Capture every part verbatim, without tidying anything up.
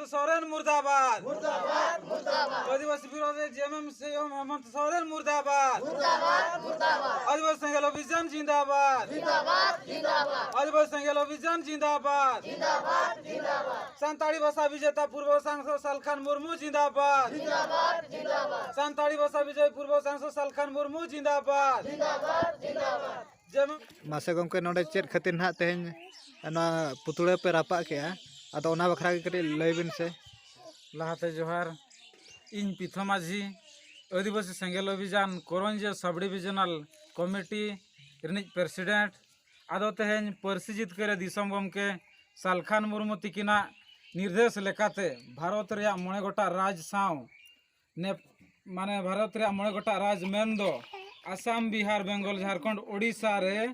ᱥᱚᱨᱮᱱ ᱢᱩᱨᱫᱟᱵᱟᱫ। ᱢᱩᱨᱫᱟᱵᱟᱫ, ᱢᱩᱨᱫᱟᱵᱟᱫ। ᱟᱹᱫᱤᱵᱟᱹᱥᱤ ᱵᱤᱨᱳᱫᱷᱤ JMM ᱥᱤ ᱮᱢ ᱦᱮᱢᱚᱱᱛ ᱥᱚᱨᱮᱱ ᱢᱩᱨᱫᱟᱵᱟᱫ। ᱢᱩᱨᱫᱟᱵᱟᱫ, ᱢᱩᱨᱫᱟᱵᱟᱫ। ᱟᱹᱫᱤᱵᱟᱹᱥᱤ ᱥᱮᱸᱜᱮᱞ ᱚᱵᱷᱤᱡᱟᱱ ᱡᱤᱱᱫᱟᱵᱟᱫ। ᱡᱤᱱᱫᱟᱵᱟᱫ, ᱡᱤᱱᱫᱟᱵᱟᱫ। ᱟᱹᱫᱤᱵᱟᱹᱥᱤ ᱥᱮᱸᱜᱮᱞ ᱚᱵᱷᱤᱡᱟᱱ ᱡᱤᱱᱫᱟᱵᱟᱫ। ᱡᱤᱱᱫᱟᱵᱟᱫ, ᱡᱤᱱᱫᱟᱵᱟᱫ। ᱥᱟᱱᱛᱟᱲᱤ ᱵᱷᱟᱥᱟ ᱵᱤᱡᱮᱛᱟ ᱯᱩᱨᱵᱚ ᱥᱟᱝᱥᱚᱫ ᱥᱟᱞᱠᱷᱟᱱ ᱢᱩᱨᱢᱩ ᱡᱤᱱᱫᱟᱵᱟᱫ। ᱡᱤᱱᱫᱟᱵᱟᱫ, ᱡᱤᱱᱫᱟᱵᱟᱫ। ᱥᱟᱱᱛᱟᱲᱤ ᱵᱷᱟᱥᱟ ᱵᱤᱡᱚᱭ ᱯᱩᱨᱵᱚ ᱥᱟᱝᱥᱚᱫ ᱥᱟᱞᱠᱷᱟᱱ ᱢᱩᱨᱢᱩ ᱡᱤᱱᱫᱟᱵᱟᱫ। ᱡᱤᱱᱫᱟᱵᱟᱫ, ᱡᱤᱱᱫᱟᱵᱟᱫ᱾ ᱡᱮᱢᱚᱱ ᱢᱟᱥᱮ ᱜᱚᱢᱠᱮ, ᱱᱚᱰᱮ ᱪᱮᱫ ᱠᱷᱟᱹᱛᱤᱨ ᱱᱟᱦᱟᱜ ᱛᱮᱦᱮᱧ ᱱᱚᱣᱟ ᱯᱩᱛᱲᱟᱹ ᱯᱮ ᱨᱟᱯᱟᱜ ᱠᱮᱜᱼᱟ? ᱟᱫᱚ ᱚᱱᱟ ᱵᱟᱠᱷᱨᱟ ᱜᱮ ᱠᱟᱹᱴᱤᱡ ᱞᱟᱹᱭ ᱵᱤᱱ ᱥᱮ᱾ ᱞᱟᱦᱟᱛᱮ ᱡᱚᱦᱟᱨ, ᱤᱧ ᱯᱤᱛᱷᱚ ᱢᱟᱹᱡᱷᱤ, ᱟᱹᱫᱤᱵᱟᱹᱥᱤ ᱥᱮᱸᱜᱮᱞ ᱚᱵᱷᱤᱡᱟᱱ ᱠᱚᱨᱚᱧᱡᱤᱭᱟᱹ ᱥᱟᱵ ᱰᱤᱵᱤᱡᱚᱱᱟᱞ ᱠᱚᱢᱤᱴᱤ ᱨᱤᱱᱤᱡ ᱯᱨᱮᱥᱤᱰᱮᱱᱴ᱾ ᱟᱫᱚ ᱛᱮᱦᱮᱧ ᱯᱟᱹᱨᱥᱤ ᱡᱤᱛᱠᱟᱹᱨᱤᱭᱟᱹ ᱫᱤᱥᱚᱢ ᱜᱚᱢᱠᱮ ᱥᱟᱞᱠᱷᱟᱱ ᱢᱩᱨᱢᱩ ᱛᱤᱠᱤᱱᱟᱜ ᱱᱤᱨᱫᱮᱥ ᱞᱮᱠᱟᱛᱮ ᱵᱷᱟᱨᱚᱛ ᱨᱮᱭᱟᱜ ᱢᱚᱬᱮ ᱜᱚᱴᱟᱝ ᱨᱟᱡᱽ ᱥᱟᱶ ᱱᱮᱯ-, ᱢᱟᱱᱮ ᱵᱷᱟᱨᱚᱛ ᱨᱮᱭᱟᱜ ᱢᱚᱬᱮ ᱜᱚᱴᱟᱝ ᱨᱟᱡᱽ ᱢᱮᱱᱫᱚ ᱟᱥᱟᱢ, ᱵᱤᱦᱟᱨ, ᱵᱮᱝᱜᱚᱞ, ᱡᱷᱟᱲᱠᱷᱚᱸᱰ, ᱳᱰᱤᱥᱟ ᱨᱮ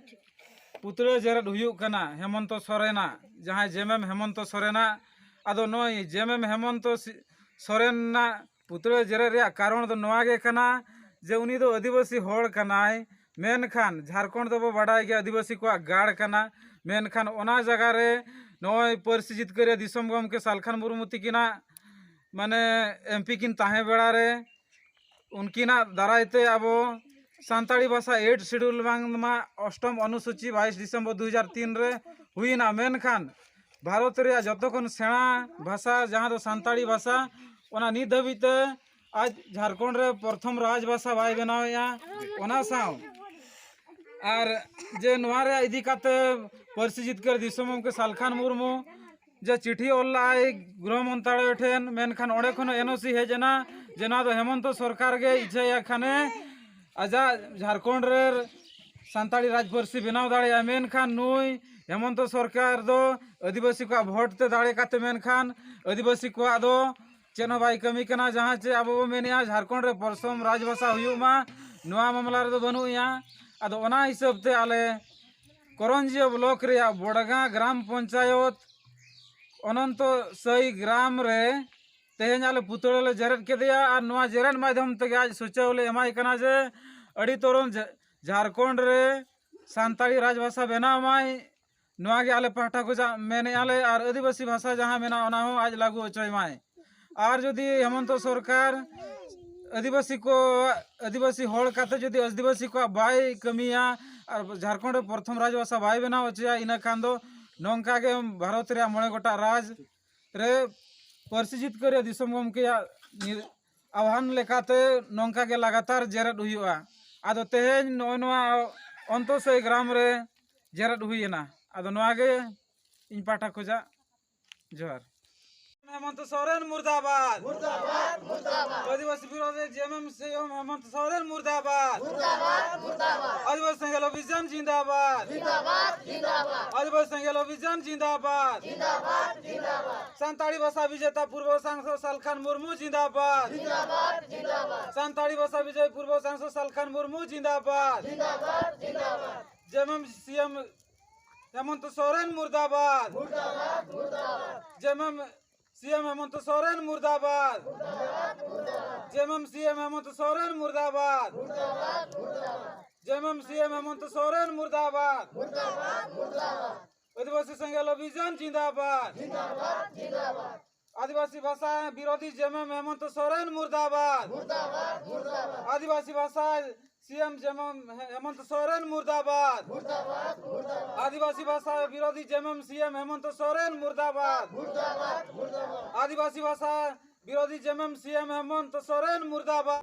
ᱯᱩᱛᱲᱟᱹ ᱡᱮᱨᱮᱫ ᱦᱩᱭᱩᱜ ᱠᱟᱱᱟ ᱦᱮᱢᱚᱱᱛᱚ ᱥᱚᱨᱮᱱᱟᱜ, ᱡᱟᱦᱟᱸᱭ ᱡᱮᱢᱮᱢ ᱦᱮᱢᱚᱱᱛᱚ ᱥᱚᱨᱮᱱᱟᱜ᱾ ᱟᱫᱚ ᱱᱚᱜᱼᱚᱭ ᱡᱮᱢᱮᱢ ᱦᱮᱢᱚᱱᱛᱚ ᱥᱤ-, ᱥᱚᱨᱮᱱᱟᱜ ᱯᱩᱛᱲᱟᱹ ᱡᱮᱨᱮᱫ ᱨᱮᱭᱟᱜ ᱠᱟᱨᱚᱱ ᱫᱚ ᱱᱚᱣᱟ ᱜᱮ ᱠᱟᱱᱟ ᱡᱮ ᱩᱱᱤ ᱫᱚ ᱟᱹᱫᱤᱵᱟᱹᱥᱤ ᱦᱚᱲ ᱠᱟᱱᱟᱭ, ᱢᱮᱱᱠᱷᱟᱱ ᱡᱷᱟᱲᱠᱷᱚᱸᱰ ᱫᱚᱵᱚ ᱵᱟᱰᱟᱭ ᱜᱮᱭᱟ ᱟᱹᱫᱤᱵᱟᱹᱥᱤ ᱠᱚᱣᱟᱜ ᱜᱟᱲ ᱠᱟᱱᱟ, ᱢᱮᱱᱠᱷᱟᱱ ᱚᱱᱟ ᱡᱟᱭᱜᱟ ᱨᱮ ᱱᱚᱜᱼᱚᱭ ᱯᱟᱹᱨᱥᱤ ᱡᱤᱛᱠᱟᱹᱨᱤᱭᱟᱹ ᱫᱤᱥᱚᱢ ᱜᱚᱢᱠᱮ ᱥᱟᱞᱠᱷᱟᱱ ᱢᱩᱨᱢᱩ ᱛᱤᱠᱤᱱᱟᱜ ᱢᱟᱱᱮ ᱮᱢᱯᱤ ᱠᱤᱱ ᱛᱟᱦᱮᱸ ᱵᱮᱲᱟ ᱨᱮ ᱩᱱᱠᱤᱱᱟᱜ ᱫᱟᱨᱟᱭ ᱛᱮ ᱟᱵᱚ ᱥᱟᱱᱛᱟᱲᱤ ᱵᱷᱟᱥᱟ ᱮᱭᱤᱴ ᱥᱤᱰᱩᱞ ᱵᱟᱝᱢᱟ ᱚᱥᱴᱚᱢ ᱚᱱᱩᱥᱩᱪᱤ ᱵᱟᱭᱤᱥ ᱰᱤᱥᱮᱢᱵᱚᱨ ᱫᱩ ᱦᱟᱡᱟᱨ ᱛᱤᱱ ᱨᱮ ᱦᱩᱭᱱᱟ, ᱢᱮᱱᱠᱷᱟᱱ ᱵᱷᱟᱨᱚᱛ ᱨᱮᱭᱟᱜ ᱡᱚᱛᱚ ᱠᱷᱚᱱ ᱥᱮᱬᱟ ᱵᱷᱟᱥᱟ ᱡᱟᱦᱟᱸ ᱫᱚ ᱥᱟᱱᱛᱟᱲᱤ ᱵᱷᱟᱥᱟ, ᱚᱱᱟ ᱱᱤᱛ ᱫᱷᱟᱹᱵᱤᱡ ᱛᱮ ᱟᱡ ᱡᱷᱟᱲᱠᱷᱚᱸᱰ ᱨᱮ ᱯᱨᱚᱛᱷᱚᱢ ᱨᱟᱡᱽ ᱵᱷᱟᱥᱟ ᱵᱟᱭ ᱵᱮᱱᱟᱣᱮᱫᱼᱟ᱾ ᱚᱱᱟ ᱥᱟᱶ ᱟᱨ ᱡᱮ ᱱᱚᱣᱟ ᱨᱮᱭᱟᱜ ᱤᱫᱤ ᱠᱟᱛᱮ ᱯᱟᱹᱨᱥᱤ ᱡᱤᱛᱠᱟᱹᱨ ᱫᱤᱥᱚᱢ ᱜᱚᱢᱠᱮ ᱥᱟᱞᱠᱷᱟᱱ ᱢᱩᱨᱢᱩ ᱡᱮ ᱪᱤᱴᱷᱤ ᱚᱞ ᱞᱟᱜᱼᱟᱭ ᱜᱨᱚᱦᱚ ᱢᱚᱱᱛᱨᱟᱞᱚᱭ ᱴᱷᱮᱱ, ᱢᱮᱱᱠᱷᱟᱱ ᱚᱸᱰᱮ ᱠᱷᱚᱱ ᱮᱱ ᱳ ᱥᱤ ᱦᱮᱡ ᱮᱱᱟ ᱡᱮ ᱱᱚᱣᱟ ᱫᱚ ᱦᱮᱢᱚᱱᱛᱚ ᱥᱚᱨᱠᱟᱨ ᱜᱮ ᱤᱪᱪᱷᱟᱹᱭᱟ ᱠᱷᱟᱱᱮ ᱟᱡᱟᱜ ᱡᱷᱟᱲᱠᱷᱚᱸᱰ ᱨᱮ ᱥᱟᱱᱛᱟᱲᱤ ᱨᱟᱡᱽ ᱯᱟᱹᱨᱥᱤ ᱵᱮᱱᱟᱣ ᱫᱟᱲᱮᱭᱟᱜᱼᱟ, ᱢᱮᱱᱠᱷᱟᱱ ᱱᱩᱭ ᱦᱮᱢᱚᱱᱛᱚ ᱥᱚᱨᱠᱟᱨ ᱫᱚ ᱟᱹᱫᱤᱵᱟᱹᱥᱤ ᱠᱚᱣᱟᱜ ᱵᱷᱳᱴ ᱛᱮ ᱫᱟᱲᱮ ᱠᱟᱛᱮ, ᱢᱮᱱᱠᱷᱟᱱ ᱟᱹᱫᱤᱵᱟᱹᱥᱤ ᱠᱚᱣᱟᱜ ᱫᱚ ᱪᱮᱫ ᱦᱚᱸ ᱵᱟᱭ ᱠᱟᱹᱢᱤ ᱠᱟᱱᱟ᱾ ᱡᱟᱦᱟᱸ ᱪᱮ ᱟᱵᱚ ᱵᱚ ᱢᱮᱱᱮᱫᱼᱟ ᱡᱷᱟᱲᱠᱷᱚᱸᱰ ᱨᱮ ᱯᱨᱚᱛᱷᱚᱢ ᱨᱟᱡᱽ ᱵᱷᱟᱥᱟ ᱦᱩᱭᱩᱜ ᱢᱟ, ᱱᱚᱣᱟ ᱢᱟᱢᱞᱟ ᱨᱮᱫᱚ ᱵᱟᱹᱱᱩᱜ ᱮᱭᱟ᱾ ᱟᱫᱚ ᱚᱱᱟ ᱦᱤᱥᱟᱹᱵ ᱛᱮ ᱟᱞᱮ ᱠᱚᱨᱚᱧᱡᱤᱭᱟᱹ ᱵᱞᱚᱠ ᱨᱮᱭᱟᱜ ᱵᱚᱰᱜᱟᱸ ᱜᱨᱟᱢ ᱯᱚᱧᱪᱟᱭᱚᱛ ᱚᱱᱚᱱᱛᱚ ᱥᱟᱹᱭ ᱜᱨᱟᱢ ᱨᱮ ᱛᱮᱦᱮᱧ ᱟᱞᱮ ᱯᱩᱛᱲᱟᱹ ᱞᱮ ᱡᱮᱨᱮᱫ ᱠᱮᱫᱮᱭᱟ ᱟᱨ ᱱᱚᱣᱟ ᱡᱮᱨᱮᱫ ᱢᱟᱫᱽᱫᱷᱚᱢ ᱛᱮᱜᱮ ᱟᱡ ᱥᱩᱪᱟᱹᱣ ᱞᱮ ᱮᱢᱟᱭ ᱠᱟᱱᱟ ᱡᱮ ᱟᱹᱰᱤ ᱛᱚᱨᱚᱢ ᱡᱷᱟ-, ᱡᱷᱟᱲᱠᱷᱚᱸᱰ ᱨᱮ ᱥᱟᱱᱛᱟᱲᱤ ᱨᱟᱡᱽ ᱵᱷᱟᱥᱟ ᱵᱮᱱᱟᱣ ᱢᱟᱭ, ᱱᱚᱣᱟ ᱜᱮ ᱟᱞᱮ ᱯᱟᱦᱴᱟ ᱠᱷᱚᱱᱟᱜ ᱢᱮᱱᱮᱫᱼᱟ ᱞᱮ᱾ ᱟᱨ ᱟᱹᱫᱤᱵᱟᱹᱥᱤ ᱵᱷᱟᱥᱟ ᱡᱟᱦᱟᱸ ᱢᱮᱱᱟᱜᱼᱟ, ᱚᱱᱟ ᱦᱚᱸ ᱟᱡ ᱞᱟᱹᱜᱩ ᱦᱚᱪᱚᱭ ᱢᱟᱭ᱾ ᱟᱨ ᱡᱩᱫᱤ ᱦᱮᱢᱚᱱᱛᱚ ᱥᱚᱨᱠᱟᱨ ᱟᱹᱫᱤᱵᱟᱹᱥᱤ ᱠᱚ, ᱟᱹᱫᱤᱵᱟᱹᱥᱤ ᱦᱚᱲ ᱠᱟᱛᱮ ᱡᱩᱫᱤ ᱟᱹᱫᱤᱵᱟᱹᱥᱤ ᱠᱚᱣᱟᱜ ᱵᱟᱭ ᱠᱟᱹᱢᱤᱭᱟ ᱟᱨ ᱡᱷᱟᱲᱠᱷᱚᱸᱰ ᱨᱮ ᱯᱨᱚᱛᱷᱚᱢ ᱨᱟᱡᱽ ᱵᱷᱟᱥᱟ ᱵᱟᱭ ᱵᱮᱱᱟᱣ ᱦᱚᱪᱚᱭᱟ, ᱤᱱᱟᱹ ᱠᱷᱟᱱ ᱫᱚ ᱱᱚᱝᱠᱟ ᱜᱮ ᱵᱷᱟᱨᱚᱛ ᱨᱮᱭᱟᱜ ᱢᱚᱬᱮ ᱜᱚᱴᱟᱝ ᱨᱟᱡᱽ ᱨᱮ ᱯᱟᱹᱨᱥᱤ ᱡᱤᱛᱠᱟᱹᱨᱤᱭᱟᱹ ᱫᱤᱥᱚᱢ ᱜᱚᱢᱠᱮᱭᱟᱜ ᱱᱤᱨ-, ᱟᱦᱣᱟᱱ ᱞᱮᱠᱟᱛᱮ ᱱᱚᱝᱠᱟ ᱜᱮ ᱞᱟᱜᱟᱛᱟᱨ ᱡᱮᱨᱮᱫ ᱦᱩᱭᱩᱜᱼᱟ᱾ ᱟᱫᱚ ᱛᱮᱦᱮᱧ ᱱᱚᱜᱼᱚᱭ ᱱᱚᱣᱟ ᱚᱱᱛᱚᱥᱚᱭ ᱜᱨᱟᱢ ᱨᱮ ᱡᱮᱨᱮᱫ ᱦᱩᱭᱮᱱᱟ᱾ ᱟᱫᱚ ᱱᱚᱣᱟ ᱜᱮ ᱤᱧ ᱯᱟᱦᱴᱟ ᱠᱷᱚᱱᱟᱜ ᱡᱚᱦᱟᱨ᱾ ᱦᱮᱢᱚᱱᱛᱚ ᱥᱚᱨᱮᱱ ᱢᱩᱨᱫᱟᱵᱟᱫ᱾ ᱢᱩᱨᱫᱟᱵᱟᱫ, ᱢᱩᱨᱫᱟᱵᱟᱫ᱾ ᱟᱹᱫᱤᱵᱟᱹᱥᱤ ᱵᱤᱨᱳᱫᱷᱤ ᱡᱮᱢᱮᱢ ᱥᱤᱭᱚᱢ ᱦᱮᱢᱚᱱᱛᱚ ᱥᱚᱨᱮᱱ ᱢᱩᱨᱫᱟᱵᱟᱫ᱾ ᱢᱩᱨᱫᱟᱵᱟᱫ, ᱢᱩᱨᱫᱟᱵᱟᱫ᱾ ᱟᱹᱫᱤᱵᱟᱹᱥᱤ ᱥᱮᱸᱜᱮᱞ ᱚᱵᱷᱤᱡᱟᱱ ᱡᱤᱱᱫᱟᱵᱟᱫ᱾ ᱡᱤᱱᱫᱟᱵᱟᱫ, ᱡᱤᱱᱫᱟᱵᱟᱫ᱾ ᱟᱹᱫᱤᱵᱟᱹᱥᱤ ᱥᱮᱸᱜᱮᱞ ᱚᱵᱷᱤᱡᱟᱱ ᱡᱤᱱᱫᱟᱵᱟᱫ᱾ ᱡᱤᱱᱫᱟᱵᱟᱫ, ᱡᱤᱱᱫᱟᱵᱟᱫ᱾ ᱥᱟᱱᱛᱟᱲᱤ ᱵᱷᱟᱥᱟ ᱵᱤᱡᱮᱛᱟ ᱯᱩᱨᱵᱚ ᱥᱟᱝᱥᱚᱫ ᱥᱟᱞᱠᱷᱟᱱ ᱢᱩᱨᱢᱩ ᱡᱤᱱᱫᱟᱵᱟᱫ᱾ ᱡᱤᱱᱫᱟᱵᱟᱫ, ᱡᱤᱱᱫᱟᱵᱟᱫ᱾ ᱥᱟᱱᱛᱟᱲᱤ ᱵᱷᱟᱥᱟ ᱵᱤᱡᱚᱭ ᱯᱩᱨᱵᱚ ᱥᱟᱝᱥᱚᱫ ᱥᱟᱞᱠᱷᱟᱱ ᱢᱩᱨᱢᱩ ᱡᱤᱱᱫᱟᱵᱟᱫ᱾ ᱡᱤᱱᱫᱟᱵᱟᱫ, ᱡᱤᱱᱫᱟᱵᱟᱫ᱾ ᱡᱮᱢᱮᱢ ᱥᱤᱭᱮᱢ ᱦᱮᱢᱚᱱᱛᱚ ᱥᱚᱨᱮᱱ ᱢᱩᱨᱫᱟᱵᱟᱫ᱾ ᱢᱩᱨᱫᱟᱵᱟᱫ, ᱢᱩᱨᱫᱟᱵᱟᱫ᱾ ᱡᱮᱢᱮᱢ ᱥᱤᱭᱮᱢ ᱦᱮᱢᱚᱱᱛᱚ ᱥᱚᱨᱮᱱ ᱢᱩᱨᱫᱟᱵᱟᱫ᱾ ᱢᱩᱨᱫᱟᱵᱟᱫ, ᱢᱩᱨᱫᱟᱵᱟᱫ᱾ ᱡᱮᱢᱮᱢ ᱥᱤᱭᱮᱢ ᱦᱮᱢᱚᱱᱛᱚ ᱥᱚᱨᱮᱱ ᱢᱩᱨᱫᱟᱵᱟᱫ᱾ ᱢᱩᱨᱫᱟᱵᱟᱫ, ᱢᱩᱨᱫᱟᱵᱟᱫ᱾ ᱡᱮᱢᱮᱢ ᱥᱤᱭᱮᱢ ᱦᱮᱢᱚᱱᱛᱚ ᱥᱚᱨᱮᱱ ᱢᱩᱨᱫᱟᱵᱟᱫ᱾ ᱢᱩᱨᱫᱟᱵᱟᱫ, ᱢᱩᱨᱫᱟᱵᱟᱫ᱾ ᱟᱹᱫᱤᱵᱟᱹᱥᱤ ᱥᱮᱸᱜᱮᱞ ᱚᱵᱷᱤᱡᱟᱱ ᱡᱤᱱᱫᱟᱵᱟᱫ᱾ ᱡᱤᱱᱫᱟᱵᱟᱫ, ᱡᱤᱱᱫᱟᱵᱟᱫ᱾ ᱟᱹᱫᱤᱵᱟᱹᱥᱤ ᱵᱷᱟᱥᱟ ᱵᱤᱨᱳᱫᱷᱤ ᱡᱮᱢᱮᱢ ᱦᱮᱢᱚᱱᱛᱚ ᱥᱚᱨᱮᱱ ᱢᱩᱨᱫᱟᱵᱟᱫ᱾ ᱢᱩᱨᱫᱟᱵᱟᱫ, ᱢᱩᱨᱫᱟᱵᱟᱫ᱾ ᱟᱹᱫᱤᱵᱟᱹᱥᱤ ᱵᱷᱟᱥᱟ ᱥᱤᱭᱮᱢ ᱡᱮᱢᱮᱢ ᱦᱮᱢᱚᱱᱛᱚ ᱥᱚᱨᱮᱱ ᱢᱩᱨᱫᱟᱵᱟᱫ᱾ ᱢᱩᱨᱫᱟᱵᱟᱫ, ᱢᱩᱨᱫᱟᱵᱟᱫ᱾ ᱟᱹᱫᱤᱵᱟᱹᱥᱤ ᱵᱷᱟᱥᱟ ᱵᱤᱨᱳᱫᱷᱤ ᱡᱮᱢᱮᱢ ᱥᱤᱭᱮᱢ ᱦᱮᱢᱚᱱᱛᱚ ᱥᱚᱨᱮᱱ ᱢᱩᱨᱫᱟᱵᱟᱫ᱾ ᱢᱩᱨᱫᱟᱵᱟᱫ, ᱢᱩᱨᱫᱟᱵᱟᱫ᱾ ᱟᱹᱫᱤᱵᱟᱹᱥᱤ ᱵᱷᱟᱥᱟ ᱵᱤᱨᱳᱫᱷᱤ ᱡᱮᱢᱮᱢ ᱥᱤᱭᱮᱢ ᱦᱮᱢᱚᱱᱛᱚ ᱥᱚᱨᱮᱱ ᱢᱩᱨᱫᱟᱵᱟᱫ᱾